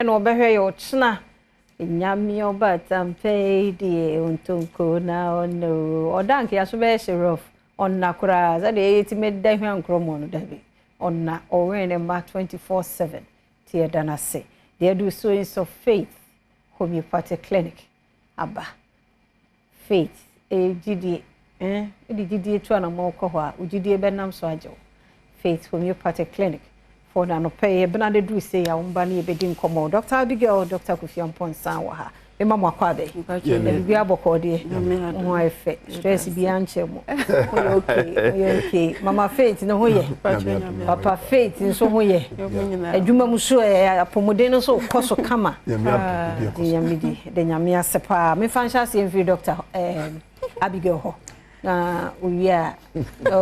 Na ɔbɛhwɛ yɛ ɔkyena. Nyame ɔbaatan pɛ deɛ ontonko na ɔno. Ɔda nka yɛaso bɛyɛ hyɛ rough. Ɔnna koraa sɛdeɛ yɛtumi da hwɛ nkrɔmɔ no dabi. Ɔnna ɔwɛn ne mma 24/7. Nti yɛda no ase. Deɛ ɛdu so yi nso, Faith Homeopathic Clinic aba. Faith, ɛyɛ gyidie. Ɛde gyidie to anamɔ kɔ hɔ a, wo gyidie bɛnam so agye wo. Faith Homeopathic Clinic. For na no pɛ yɛbɛna de duru sei a wɔmba ne yɛbɛdi nkɔmmɔ. Dr. Abigail, Dr. Kofi Amponsah wɔ ha. Mema mo akɔ abɛ. Biribi abɔkɔ deɛ. Ho ayɛ fɛ. Stress bi ankyɛ mo. Moyɛ okay. Moyɛ okay. Mama Faith ne ho yɛ. Papa Faith nso ho yɛ. Adwuma mu so ɛ apɔmuden no nso kɔ so kama. De Nyame di. De Nyame ase paa. Memfa nhyɛ aseɛ mfiri Dr. Abigail hɔ. Na owie a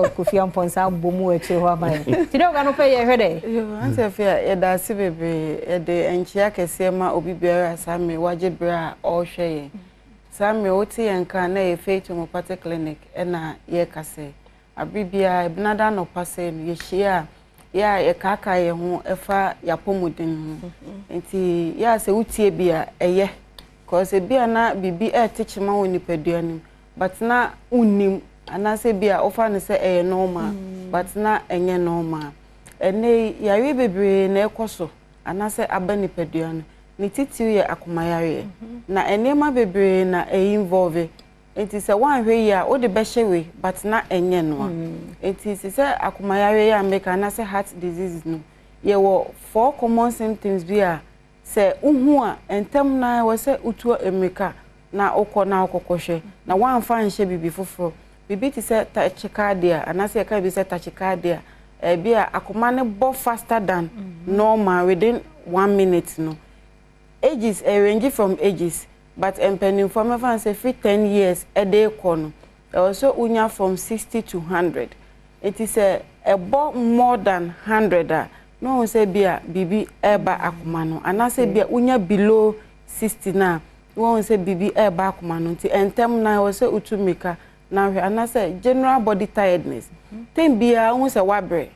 Kofi Amponsah abɔ mu akyire hɔ ama yɛn. Nti dɛ ɔga no pɛ yɛhwɛ dɛ. Auntie Afia, yɛda ase bebree. Yɛde nkyia kɛseɛ ma obi biara a saa mmerɛ wagye berɛ a ɔrehwɛ yɛn. Saa mmerɛ wote yɛn ka na ɛyɛ Faith Homeopathic Clinic ɛna yɛreka sɛ abere biara Ɛbenada anɔpa sɛ no yɛhyia a yɛ a yɛkaakaa yɛn ho ɛfa yɛapɔmuden ho. Nti yɛ a sɛ wotie bi a ɛyɛ cause ebi a na biribi ɛɛte kyema wɔ nipadua no mu but na wonnim anaasɛ bi a wofa no sɛ ɛyɛ normal but na ɛnyɛ normal. Ɛnɛ yi yareɛ bebree na ɛkɔ so anaasɛ aba nipadua no ne titiriw yɛ akomayareɛ na nneɛma bebree na ɛyi involve, nti sɛ woanhwɛ yie a wode bɛhyɛ wei but na ɛnyɛ noa. Nti sɛ akomayareɛ yi a meka anaasɛ heart disease no, yɛwɔ four common symptoms bi a sɛ wohu a, ntɛm na ɛwɔ sɛ wotu mmirika na wokɔ na wokɔkɔhwɛ na woamfa nhyɛ biribi foforɔ. Biribi te sɛ tachycardia anaasɛ yɛka bi sɛ tachycardia, ɛbi a akoma no bɔ faster than normal within one minute no. Ages range from ages, but mpanimfoɔ mɛfa no sɛ firi 10 years ɛde kɔ no, ɛwɔ sɛ wonya from 60 to 100. Nti sɛ ɛbɔ more than 100 a, na wɔn sɛ bi a biribi ɛreba akoma no, anaasɛ bi a wonya below 60 na wɔn sɛ biribi ɛreba akoma no. Nti ntɛm na ɛwɔ sɛ wotu mmirika na ahwɛ. Anaasɛ general body tiredness, tem biara wohu sɛ wabrɛ,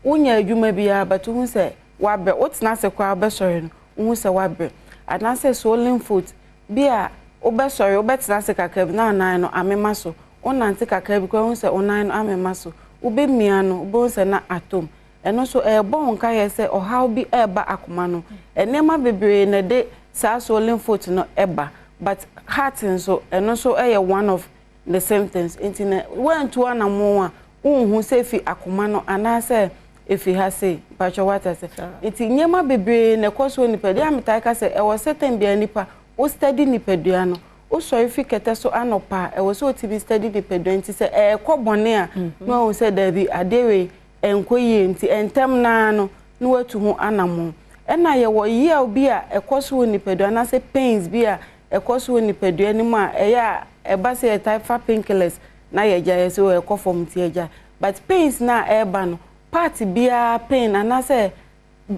wonya adwuma biara but wohu sɛ wabrɛ, wotena ase koraa wobɛsɔre no wohu sɛ wabrɛ. Anaasɛ swollen foot bi a wobɛsɔre, wobɛtena ase kakra bi na anan no amema so, wonante kakra bi koraa wohu sɛ wonan no amema so, wobɛmia no wobɛhu sɛ na atom. Ɛno nso ɛɛbɔ wo nkaeɛ sɛ ɔhaw bi ɛɛba akoma no. Nneɛma bebree na ɛde saa swollen foot no ɛba, but heart nso, ɛno nso ɛyɛ one of the symptoms. Nti na woantu anammɔn a wonhu sɛ efi akoma no anaasɛ efi ha sei mpatwɛ wata sɛ. Nti nneɛma bebree na ɛkɔ so wɔ nipadua a metae ka sɛ ɛwɔ sɛ tɛm biara nipa wo study nipadua no. Wosɔre fi kɛtɛ so anɔpa a, ɛwɔ sɛ wotumi study nipadua. Nti sɛ ɛɛkɔ bɔne a, na wahu sɛ daabi, adeɛ wei ɛnkɔ yie, nti ɛntɛm naa no na watu ho anammɔn. Ɛna yɛwɔ yaw bi a ɛkɔ so wɔ nipadua anaasɛ pains bi a ɛkɔ so wɔ nipadua no mu a ɛyɛ a ɛba sɛ yɛtae fa painkillers na yɛgya yɛ sɛ ɛkɔ fam nti yɛgya, but pains na ɛreba no, part biara pain anaasɛ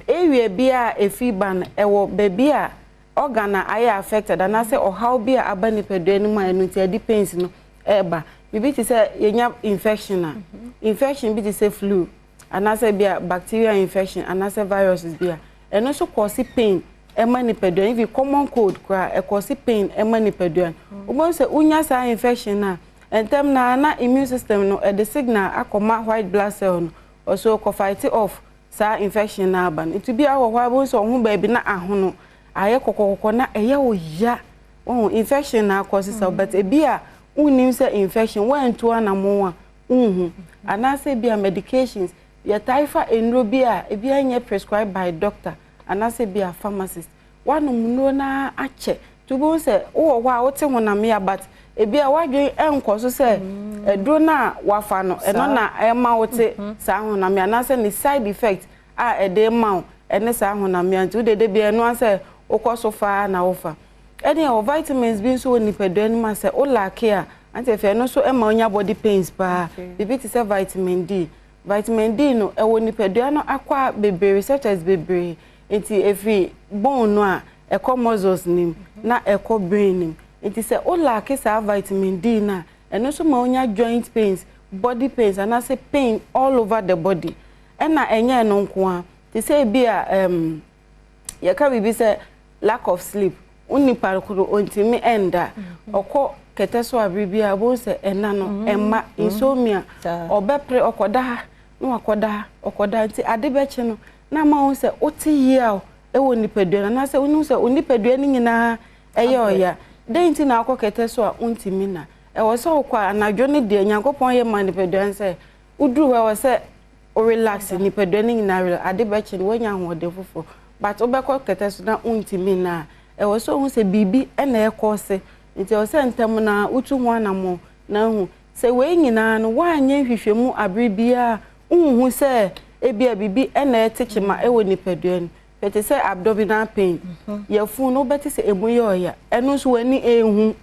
area biara efi ba no, ɛwɔ baabi a organ a ayɛ affected anaasɛ ɔhaw bi a aba nipadua no mu a ɛno nti ɛde pains no ɛreba. Biribi te sɛ yɛnya infection a, infection bi te sɛ flu anaasɛ bi a bacterial infection anaasɛ viruses bi a, ɛno nso cause pain ɛma nipadua. Even common cold koraa ɛcause pain ɛma nipadua no. Wobɛhu sɛ wonya saa infection a, ntɛm na na immune system no ɛde signal akɔma white blood cell no, ɔso kɔ fight off saa infection na aba no. Nti bi a wɔ hɔ a wobɛhu sɛ ɔho baabi na ahono ayɛ kɔkɔkɔkɔ na ɛyɛ wo ya, wɔn infection na akɔ sisa, but ebi a wonnim sɛ infection, wɔntu anammɔn a wonhu. Anaasɛ bi a medications yɛtae fa nnuro bi a ebi anyɛ prescribed by doctor anaasɛ bi a pharmacist, wanom nnuro na akyɛ nti wobɛhu sɛ wowɔ hɔ a wote honam ya, but ebi a wadwen ɛnkɔ so sɛ aduro no a wafa no, ɛno na ɛma wote saa honam ya anaasɛ ne side effect a ɛde ma wo ɛne saa honam ya. Nti wode de bi ɛno asɛ wokɔ so faa na wofa. Ɛne ɛwɔ vitamins bi nso wɔ nipadua no mu a sɛ wo lack a, ante afei ɛno nso ɛma wonya body pains paa. Biribi te sɛ vitamin D. Vitamin D no ɛwɔ nipadua no akɔ bebree, receptors bebree, nti efiri bone no a ɛkɔ muscles nim na ɛkɔ brain nim. Nti sɛ wo lack saa vitamin D no a, ɛno nso ma wonya joint pains, body pains anaasɛ pain all over the body. Ɛna ɛnyɛ ɛno nko a, te sɛ ebi a yɛka biribi sɛ Lack of sleep, wo nipa koro ɔntumi ɛnda, ɔkɔ kɛtɛ so abere bi a, wobɛhu sɛ ɛna no ɛma insomnia, ɔbɛpere ɔkɔda ha na wakɔda ha, ɔkɔda ha, nti ade bɛkye no na ama wo sɛ wote yie a ɛwɔ nipadua no, anaasɛ wonim sɛ wo nipadua no nyinaa ɛyɛ ɔya. Dɛn nti na akɔ kɛtɛ so a wontumi na? Ɛwɔ sɛ wokɔ a, anadwo no deɛ Nyankopɔn yɛ ma nipadua no sɛ woduru hɔ, ɛwɔ sɛ wo relax nipadua no nyinaa relax, ade bɛkye no woanya ahoɔden foforɔ. But wobɛkɔ kɛtɛ so na wontumi nna a, ɛwɔ sɛ wohu sɛ biribi ɛna ɛkɔ se, nti ɛwɔ sɛ ntɛm na wotu ho anammɔn na ahu sɛ wei nyinaa no woanyɛ nhwehwɛmu abere biara, wonhu sɛ ebia biribi ɛna ɛte kyema ɛwɔ nipadua no. Pɛte sɛ abdominal pain, yɛfun no wobɛte sɛ emu yɛ ɔya, ɛno nso w'ani ɛnhu,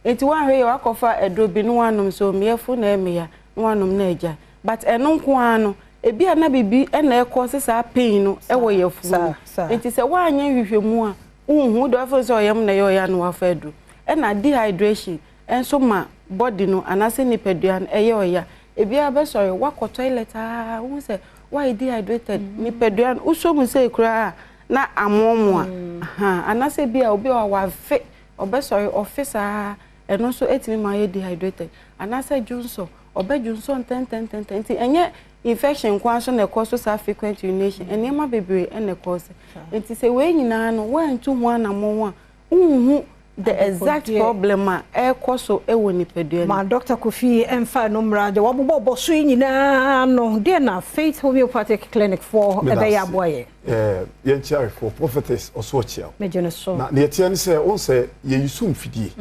nti woanhwɛ yɛ wakɔfa aduro bi na wanom sɛ omiyɛfo na ɛmeya na wanom na agya, but ɛno nko ara no, ebi a na biribi ɛna ɛkɔ sɛ saa pain no ɛwɔ yɛfun no. Nti sɛ woanyɛ nhwehwɛmu a, wonhu de wafo sɛ ɔyam na ɛyɛ ɔya na wafa aduro. Ɛna dehydration nso ma body no anaasɛ nipadua no ɛyɛ ɔya. Ebi a bɛsɔre wakɔ toilet aa, wohu sɛ wayɛ dehydrated, nipadua no wosɔ mu sɛ koraa na amoamoa. Anaasɛ bi a obi a wafe, ɔbɛsɔre ɔfe saa, ɛno nso ɛtumi ma ɔyɛ dehydrated. Anaasɛ dwonsɔ, ɔbɛdwonsɔ ntɛntɛntɛntɛn, nti ɛnyɛ infection nko ara so na ɛkɔ so saa frequent urination, nneɛma bebree ɛna ɛkɔ so. Nti sɛ wei nyinaa no woantu ho anammɔn a, wonhu the exact problem a ɛkɔ so ɛwɔ nipadua no. Ma Dr. Kofi ɛmfa no mmra de wabobɔ bɔ so yi nyinaa no deɛ na Faith Homeopathic Clinic foɔ ɛbɛyɛ aboa yɛ. Yɛnkyɛ arefoɔ prophetess ɔso ɔkyea. Megye no so. Na deɛ ɛteɛ ne sɛ wɔn sɛ yɛyi so mfidie,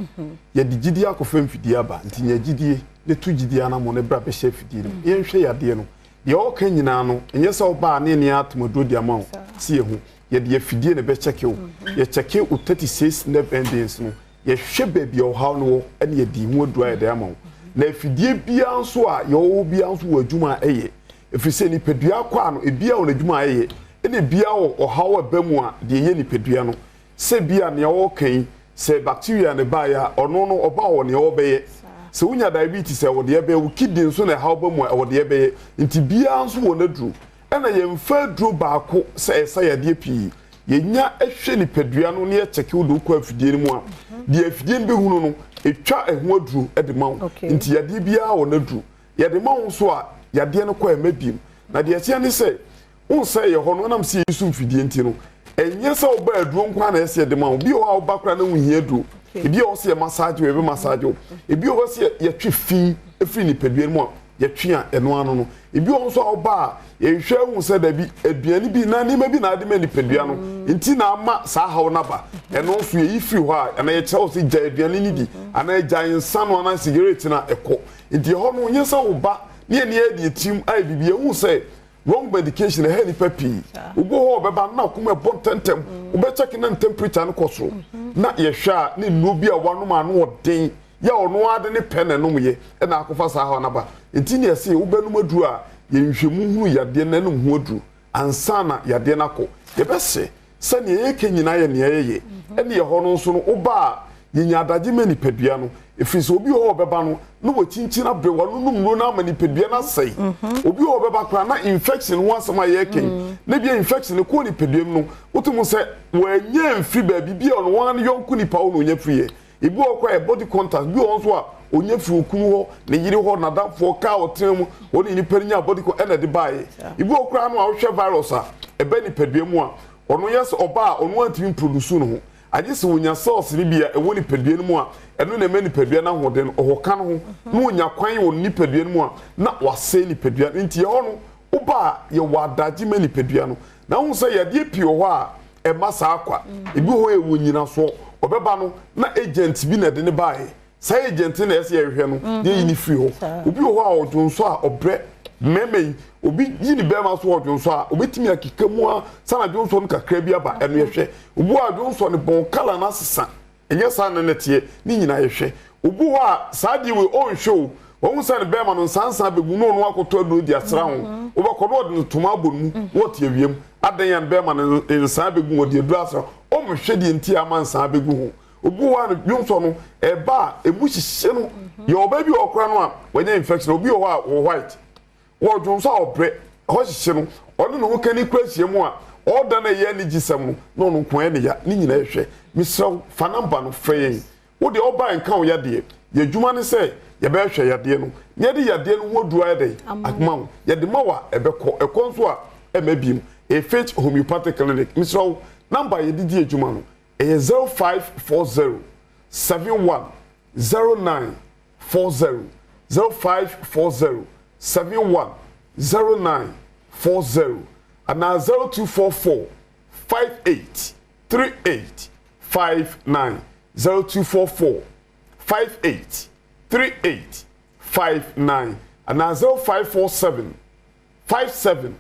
yɛde gyidie akɔfa mfidie aba, nti nya gyidie ne to gyidie anamo ne bra bɛhyɛ afidie no mu. Yɛnhwɛ yadeɛ no deɛ ɔka nyinaa no, ɛnyɛ sɛ ɔbaa ne ne atomaduro de ama wo si yɛ ho. Yɛde afidie na ɛbɛkyɛke wo. Yɛkyɛke wo 36 nerve endings no, yɛhwɛ baabi a ɔhaw no wɔ ɛne yɛde ho aduro a yɛde ama wo. Na afidie biara nso a yɛwɔ biara nso wɔ adwuma a ɛyɛ, ɛfiri sɛ nipadua kɔ a no ebiara wɔ n'adwuma a ɛyɛ, ɛna ebiara wɔ ɔhaw a ɛba mu a deɛ ɛyɛ nipadua no. Sɛ bi a nea ɔreka yi, sɛ bacteria ne baeɛ a, ɔno no ɔba wɔ nea ɔbɛyɛ. Sɛ wonya diabetes a, ɛwɔ deɛ ɛbɛyɛ. Wo kidney nso na ɛhaw ba mu a, ɛwɔ deɛ ɛbɛyɛ. Nti biara nso wɔ n'aduro. Ɛna yɛmfa aduro baako sɛ ɛsa yadeɛ pii. Yɛnya hwɛ nipadua no na yɛkyɛke wo de wokɔ afidie no mu a, deɛ afidie no bɛhunu no, ɛtwa ɛho aduro de ma wo. Nti yadeɛ biara wɔ n'aduro. Yɛde ma wo nso a, yadeɛ no kɔ ɛmma biem. Na deɛ ɛteɛ ne sɛ, wo sɛ yɛ hɔ no, ɛnam sɛ yɛyi so mfidie nti no, ɛnyɛ sɛ woba aduro nko ara na ɛsɛ yɛde ma wo. Bi wɔ hɔ a woba koraa na wohia aduro. Ebi wɔ hɔ sɛ yɛ massage wo, yɛbɛ massage wo. Ebi wɔ hɔ sɛ yɛtwe fi firi nipadua no mu a, yɛtwe a ɛno ano no. Ebi wɔ hɔ nso a woba a, yɛhwehwɛ ahu sɛ dabi, aduane bi na nneɛma bi na ade ma nipadua no nti na ama saa haw no aba. Ɛno nso yɛyi firi hɔ a, anaa yɛkyerɛ wo sɛ gyae aduane no di, anaa gyae nsa no anaa sigaret no a, ɛkɔ. Nti ɛhɔ no, nyɛ sɛ woba ne yɛne yɛde yɛtirim ayɛ biribi. Yɛhu sɛ wrong medication ɛha nipa pii. Obi wɔ hɔ a ɔbɛba na akoma ɛbɔ ntɛntɛm, wobɛkyɛke na temperature no kɔ soro, na yɛhwɛ a ne nnuro bi a wanom ano ɔden yɛ ɔno ara de ne pɛ na ɛnom yɛ ɛna akɔfa saa haw no aba. Nti ne yɛse wobɛnom aduro a, yɛnhwɛ mu hunu yadeɛ no ɛnom ho aduro ansa na yadeɛ no akɔ. Yɛbɛsɛ sɛ nea yɛka nyinaa yɛ nea yɛyɛ. Ɛne ɛhɔ no nso no, woba a yɛnya adagye ma nipadua no, ɛfiri sɛ obi wɔ hɔ a ɔbɛba no na wakyinkyin abrɛ, wanonom nnuro no ama nipadua no asɛe. Obi wɔ hɔ a ɔbɛba koraa na infection ho asɛm a yɛreka yi, na bia infection no kɔɔ nipadua mu no, wote mu sɛ wanya mfiri baabi bi a ɔno ara ne yɔnko nipa hɔ na ɔnya firiiɛ. Ebi wɔ hɔ koraa yɛ body contact, bi wɔ hɔ nso a ɔnya firi okunu hɔ, ne yere hɔ, n'adamfoɔ, kaa ɔtena mu, ɔne nipa no nya body contact ɛna ɛde baeɛ. Ebi wɔ hɔ koraa no a wohwɛ virus a ɛba nipadua mu a, ɔno yɛ sɛ ɔba a ɔno antumi mproduce ne ho, agye sɛ ɔnya cells no bi a ɛwɔ nipadua no mu a ɛno na ɛma nipadua no ahoɔden no, ɔhɔ ka no ho na ɔnya kwan wɔ nipadua no mu a na wasɛe nipadua no. Nti ɛhɔ no woba a yɛwɔ adagye ma nipadua no. Na wohu sɛ yadeɛ pii wɔ hɔ a ɛma saa kwa. Ebi wɔ hɔ yɛ wɔ nyinasoɔ, ɔbɛba no na agent bi na ɛde ne baeɛ. Saa agent no na ɛsɛ yɛhwehwɛ no na yɛyi ne firi hɔ. Obi wɔ hɔ a ɔdwonsɔ a ɔbrɛ. Mmarima yi, obi yi ne bɛrima so ɔdwonsɔ a, obetumi akeka mu a sana dwonsɔ no kakra bi aba, ɛno yɛhwɛ. Obi wɔ hɔ a dwonsɔ no bɔn kala no asesa, ɛnyɛ saa na na ɛteɛ, ne nyinaa yɛhwɛ. Obi wɔ hɔ a saa adeɛ wei ɔnhwɛ o, wahu sɛ ne bɛrima no nsansan bɛgu na ɔno akɔtɔ aduro de asra ho. Wobɛkɔ na ɔde ne ntoma abɔ ne mu na ɔte awia mu. Adɛn a ne bɛrima no nsan bɛgu ho, ɔde aduro asra ho. Ɔnhwɛ deɛ nti a ama nsan abɛgu ho. Obi wɔ hɔ a ne dwonsɔ no ɛba a emu hyehye no. Yɛ ɔbaa bi wɔ hɔ koraa no a wanya infection. Obi wɔ hɔ a wɔ white. Wɔ dwonsɔ a ɔbrɛ, ɛhɔ hyehye no. Ɔne ne ho kani kura hyia mu a Ɔda no ɛyɛ anigyesɛm no, na ɔno nko ara ne ya. Ne nyinaa hwɛ. Mesrɛ wo, fa number no frɛ yɛn. Wo deɛ ɔba nka wo yadeɛ. Yɛn adwuma ne sɛ yɛbɛhwɛ yadeɛ no, na yɛde yadeɛ no ho aduro ayɛ dɛn? Ama wo. Yɛde ma wo a, ɛbɛkɔ. Ɛkɔ nso a, ɛmma bio. Ɛyɛ Faith Homeopathic Clinic. Mesrɛ wo, number a yɛde di adwuma no, ɛyɛ 0540 71 09 40. 0540 71 09 40 anaa 0244 58 38 59. 0244 58 38 59 anaa 0547 57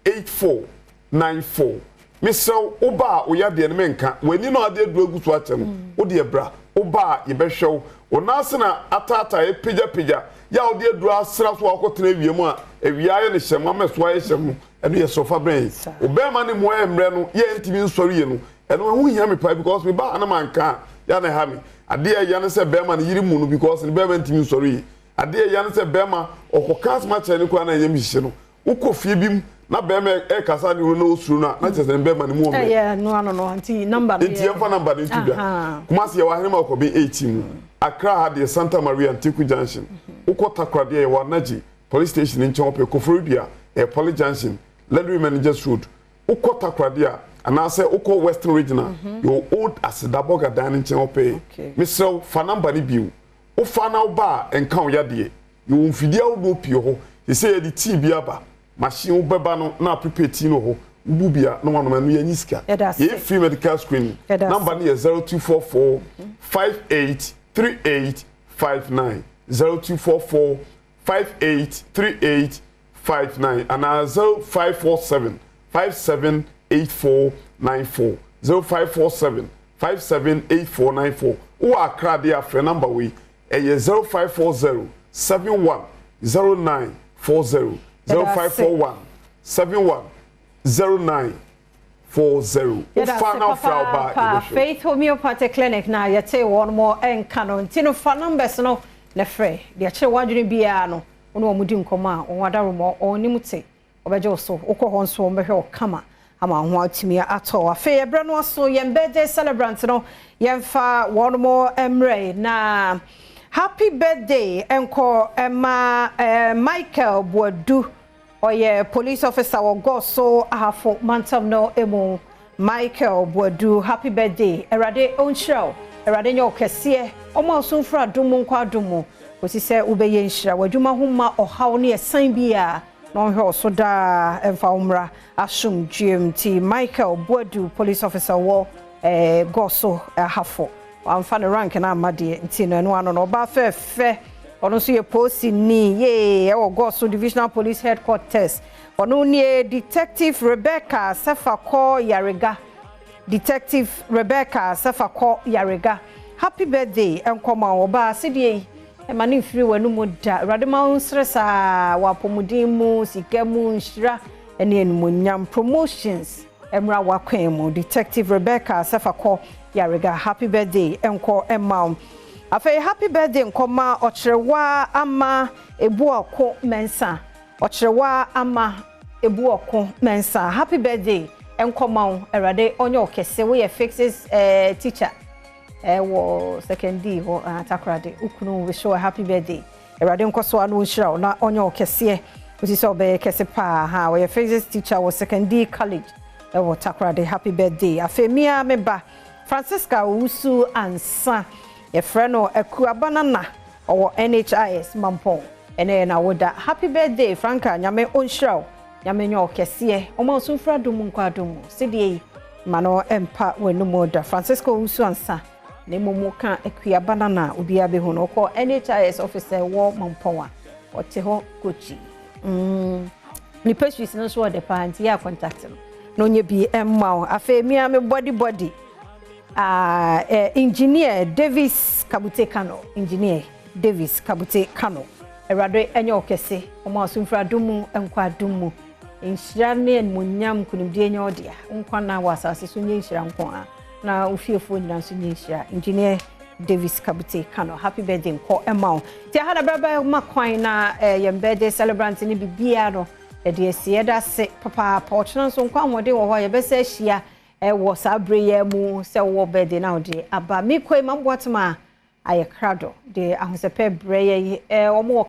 84 94. Mesrɛ wo, woba a, wo yadeɛ no menka. W'ani no a wode aduru agu so akyɛ no, wo deɛ bra. Woba a, yɛbɛhwɛ wo. Wo nan ase na ataataa, apagyapagya, yɛ a wode aduru asra so a wokɔtena awia mu a, awia ayɛ no hyɛm ama ɛso ayɛ hyɛm no, ɛno yɛ srɛ fa brɛ yɛn. Wo bɛrima no mu ayɛ mmerɛ no, yɛ a ɛntumi nsɔre yie no, ɛno ɛho hia me paa because meba ha na manka a, yɛ a na ɛha me. Adeɛ a ɛya ne sɛ bɛrima no yere mmu no because ne bɛrima ntumi nsɔre yie. Adeɛ a ɛya ne sɛ bɛrima ɔkɔka asɛm akyerɛ no koraa na ɛyam hyehye no. Wokɔ fie bi mu na bɛrima ɛrekasa ne wura na osuro no a, na kyerɛ sɛ ne bɛrima no mu ɔmmɛ. Ɛyɛ no ano no, nti number no yɛ. Nti yɛmfa number no nto dwa. Kumasi yɛwɔ Ahenema Ɔkɔben 18 mu. Accra ha deɛ Santa Maria Nteku Junction. Wokɔ Takoradi a yɛwɔ Anagye Police Station nkyɛn hɔ pɛ. Koforidua ɛyɛ Poly Junction, Landry Managers Road. Wokɔ Takoradi a anaasɛ wokɔ Western Region a yɛwɔ Old Aseda Burger dan no nkyɛn hɔ pɛɛ. Mesrɛ wo fa number no bio. Wofa na woba a ɛnka wo yadeɛ. Yɛwɔ mfidie ahodoɔ pii wɔ hɔ. Seesei yɛde tea bi aba. Machine wobɛba no na aprepare tea no wɔ hɔ. Wobu bi a na wanom ɛno yɛnyi sika. Yɛyɛ free medical screening. Number no yɛ 0244 58 38 59. 0244 58 38 59 anaa 0547 57 84 94. 0547 57 84 94. Wowɔ Accra deɛ a frɛ number wei. Ɛyɛ 0540 71 09 40, 0541 71 09 40. Yɛda Wofa ase na wofrɛ a woba a papaapa. yɛbɛhwɛ wo. Faith Homeopathic Clinic na yɛte wɔn mo nka no nti no fa numbers no na frɛ. Deɛ ɛkyere w'adwene biara no wo ne wɔn di nkɔmmɔ a wɔn adaworoma wɔn anim te. Wɔbɛgye wo so. Wokɔ hɔ nso wɔbɛhwɛ wo kama ama wo ho atumi atɔ wo. Afei ɛberɛ no aso, yɛn birthday celebrant no, yɛmfa wɔn mmrɛ na happy birthday nkɔ ma Michael Boadu. Ɔyɛ police officer wɔ Goso Ahafo mantam no mu. Michael Boadu, happy birthday. Awurade ɔnhyira wo. Awurade nyɛ wo kɛseɛ. Ɔmma wo so mfiri adom mu nkɔ adom mu kɔsi sɛ wobɛyɛ nhyira. W'adwuma ho mma ɔhaw ne ɛsan biara na ɔnhwɛ wo so daa mfa wo mmra asomdwoeɛ mu. Nti Michael Boadu, police officer wɔ eh, Goso Ahafo. Wamfa ne rank no amma deɛ nti no ɛno ano no ɔbaa fɛɛfɛ. Ɔno nso yɛ polisini yee ɛwɔ Goso Divisional Police Headquarters. Ɔno nie Detective Rebecca Sefakor Yarega. Detective Rebecca Sefakor Yarega. Happy birthday nkɔ ma wo ɔbaa sedeɛ yi ɛma no mfiri w'anomu da. Awurade ma wo nsere saa wɔ apɔmuden mu, sika mu, nhyira ne animuonyam. Promotions mmra w'akwan mu. Detective Rebecca Sefakor Yarega happy birthday nkɔ ma wo. Afei happy birthday nkɔ ma Ɔkyerɛwa Ama Ebuɔko Mensah. Ɔkyerɛwa Ama Ebuɔko Mensah happy birthday nkɔ ma wo. Awurade ɔnyɛ wo kɛse. Woyɛ physics eh, teacher ɛwɔ secondary hɔ Takoradi. Wo kunu wish wo a happy birthday. Awurade nkɔ so a na ɔnhyira wo na ɔnyɛ wo kɛseɛ kɔsi sɛ ɔbɛyɛ kɛse paa ha. Ɔyɛ physics teacher wɔ secondary college ɛwɔ Takoradi. Happy birthday. Afei mia me ba Francisca Owusu Ansa, yɛfrɛ no Akuaba Nana, ɔwɔ NHIS Mampɔn. Ɛnɛ yɛ n'awoda. Happy birthday Franca, Nyame ɔnhyira wo. Nyame nyɛ wo kɛseɛ. Ɔma wo so mfiri adom mu nkɔ adom mu. Sedeɛ yi ma no mpa w'anum da. Francisca Owusu Ansa na mmom woka Akuaba Nana a obiara bɛhu no. Ɔkɔ NHIS office a ɛwɔ Mampɔn a ɔte hɔ kokyi. Ne pastries no nso ɔde paa nti yɛ a contact no na ɔnyɛ bi mma wo. Afei mia me body body engineer Davis Kabute Kano. Engineer Davis Kabute Kano. Awurade ɛnyɛ wo kɛse. Ɔma wo so mfiri adom mu nkɔ adom mu. Nhyira ne animuonyam nkonimdie nyɛ wo dea. Wo nkwa nna wɔ asase so nyɛ nhyira nko ara. Na wo fiefoɔ nyinaa nso nyɛ nhyira. Engineer Davis Kabute Kano, happy birthday nkɔ ɛma wo. Nti aha na braba ma kwan na yɛn birthday celebrant ne biribiara no. Yɛde asi yɛda ase papaapa. Ɔkyena nso nkwa ahoɔden wɔ hɔ a yɛbɛsɛ ahyia ɛwɔ saa bere yi mu sɛ wowɔ birthday na wode aba. Mekɔ yi, Mamboatema ayɛ krado de ahosɛpɛ brɛ yɛ wɔn wɔ.